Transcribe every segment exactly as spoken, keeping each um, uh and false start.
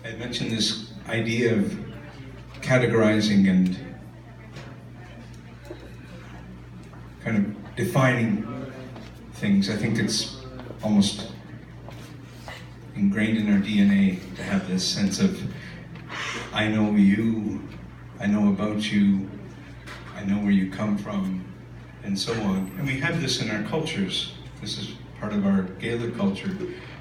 I mentioned this idea of categorizing and kind of defining things. I think it's almost ingrained in our D N A to have this sense of, "I know you, I know about you, I know where you come from," and so on. And we have this in our cultures. This is part of our Gaelic culture.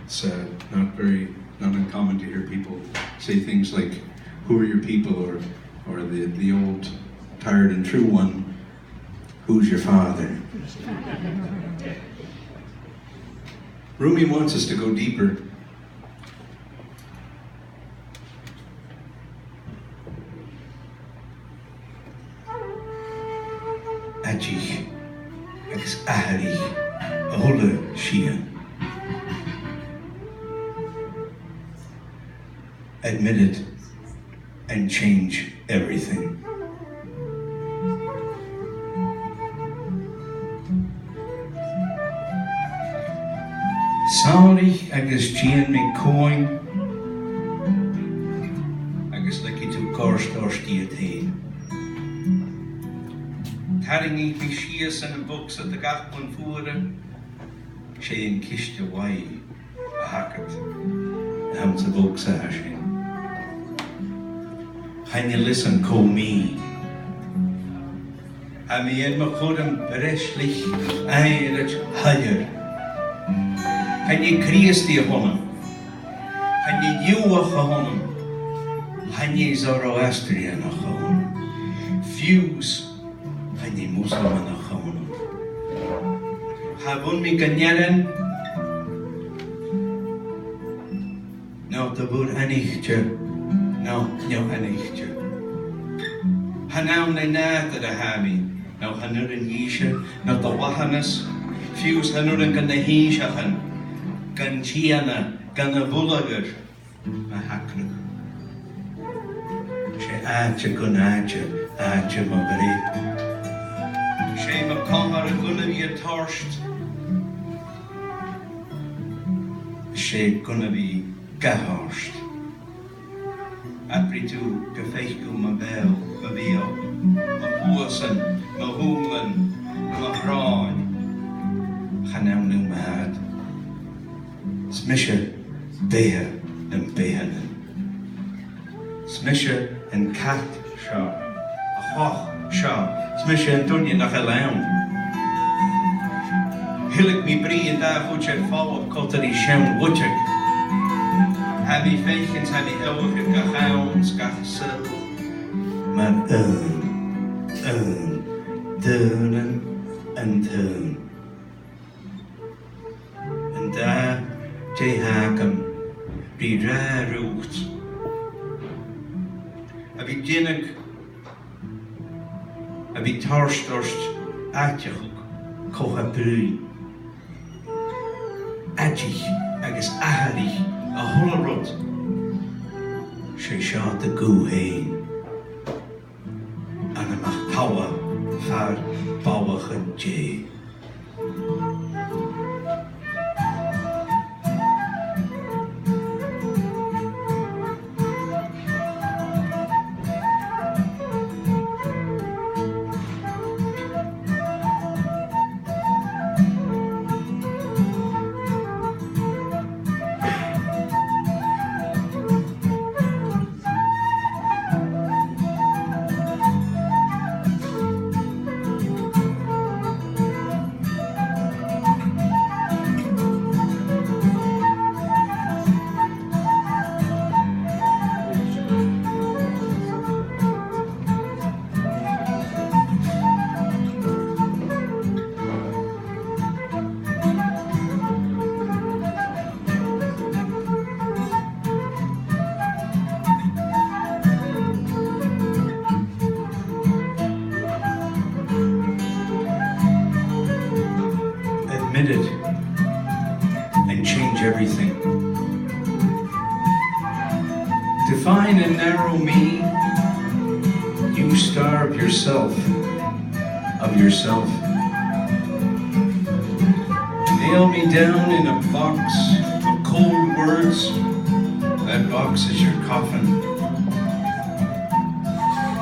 It's uh, not very, not uncommon to hear people say things like, "Who are your people?" or, or the, the old tired and true one, "Who's your father?" Rumi wants us to go deeper. Aidich agus atharraich a h-uile sìon. Admit it and change everything. Sàmhchair agus dèan mi cuain, agus leigidh tu gort ort dhìot fhèin. Tarraingidh mi sìos ann am bogsa do gach bun-fuara, 's e an ciste mhaith a th' agad a th' anns a' bhogsa sin. Chan eil fhios agam cò mi. Tha mi air mo chur am breislich aimhreit shoilleir. Chan e Crìosdaidh a th' annam. Chan e Iùdhach a th' annam. Chan e Zoroastrianach a th' annam. Fiù 's chan e Musulmanach a th' annam. Cha bhuin mi gun fhearann, no do mhòr-aithnichte, no neo-aithnichte. Chan ann le nàdar a tha mi, no chan urrainn dhìse, no do mhaitheanas, fiù 's chan urrainn dha na h-Innseachan, dhan t-Siana, dha na Builgeir, mo theaghlach. 'S e àite gun àite, àite mo bhreith. 'S e mo chomharra gun a bhith a' toirt. 'S e gun a bhith ga thoirt. Abraidh tu gum faic thu mo bheul, mo bheul, mo chluasan, mo shùilean, mo shròin. Chan ann leam a tha iad. 'S mise beatha nam beathannan. 'S mise an cat seo, a' chloch seo, 's mise an duine nach eil ann. Thilg mi brìgh an dà chuid air falbh còmhla ri seann mhuideag. Tha mi a' faicinn, tha mi eòlach air gach ann 's gach saoghal. Mar aon, aon, daonnan an t-aon. An dà, dè th' agam ri ràdh riut? A bhith a' dèanamh, a bhith a' toirt ort aideachadh co-dhiù. Aidich agus atharraich a h-uile rud. 'S e seo do ghuth fhèin. Anam ach talla far ballachan Dè. Admit it and change everything. Define and narrow me, you starve yourself of yourself. Nail me down in a box of cold words That box is your coffin.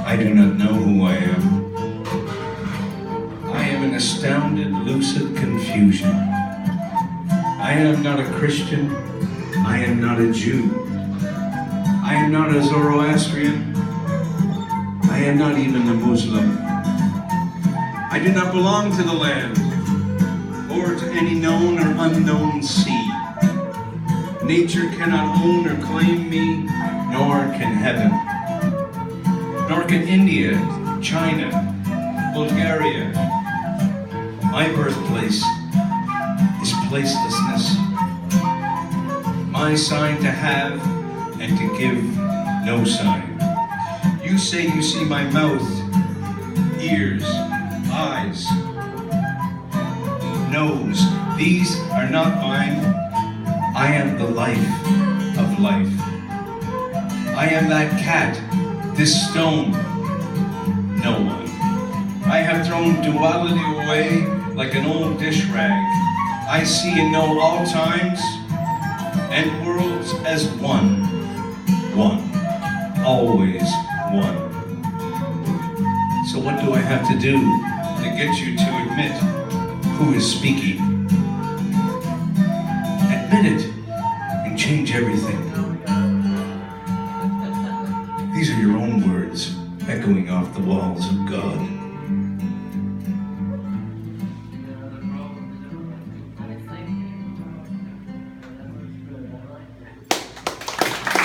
I do not know who I am. I am in astounded, lucid confusion. I am not a Christian. I am not a Jew. I am not a Zoroastrian. I am not even a Muslim. I do not belong to the land or to any known or unknown sea. Nature cannot own or claim me, nor can heaven, nor can India, China, Bulgaria. My birthplace is placelessness. My sign to have and to give no sign. You say you see my mouth, ears, eyes, nose. These are not mine. I am the life of life. I am that cat, this stone, no one. I have thrown duality away like an old dish rag. I see and know all times and worlds as one. One. Always one. So what do I have to do to get you to admit who is speaking? Admit it and change everything. These are your own words echoing off the walls of God.